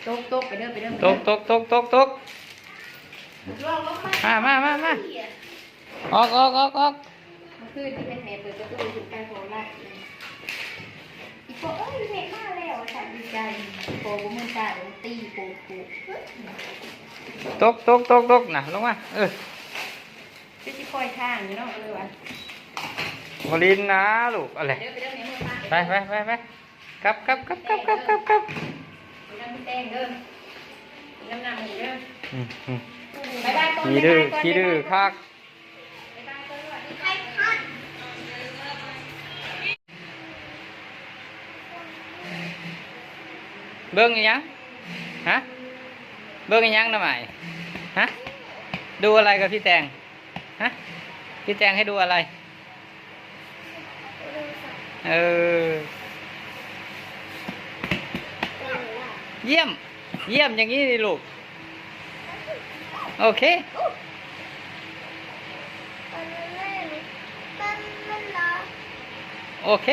ຕົກ ຕົກ ໄປເດີ ໄປເດີ ຕົກ ຕົກ ຕົກ ຕົກ ຕົກ ລ່ວງລົງມາ ມາ ມາ ມາ ມາ ອອກ ອອກ ອອກ ອອກ ເມື່ອຄືນນີ້ແມ່ເປີດປະຕູໃຫ້ລູກໄປ ພໍລັບ ອີ່ພໍ່ເອີຍ ແມ່ມາແລ້ວ ວ່າຊັ້ນ ດີໃຈ ອີ່ພໍ່ບໍ່ມືຕາ ຕີໂປະໂປະ ຕົກ ຕົກ ຕົກ ຕົກ ນະ ລົງມາ ເອີ ຄືຊິປ່ອຍທາງຢູ່ເນາະ ເອີວ່າ ບໍ່ຫຼິ້ນນະລູກ ເອົາແຫຼະ ໄປ ໄປ ໄປ ໄປ ກັບ ກັບ ກັບ ກັບ ກັບ ກັບ ໄປນຳແຕງເດີ ໄປນຳນ້ຳເດີ ອືມ ອືມ ບາຍບາຍກ່ອນ ຂີ້ດື້ ບາຍບາຍກ່ອນ ຂີ້ດື້ຄັກ ບາຍບາຍກ່ອນ ສະຫວັດດີ ເບິ່ງອີ່ຫຍັງ? ຮະ? ເບິ່ງອີ່ຫຍັງນະໝາຍ? ຮະ? ดูอะไรกับพี่แตง? ฮะ? พี่แตงให้ดูอะไร? เออ เยี่ยม เยี่ยมอย่างนี้สิลูก โอเค โอเค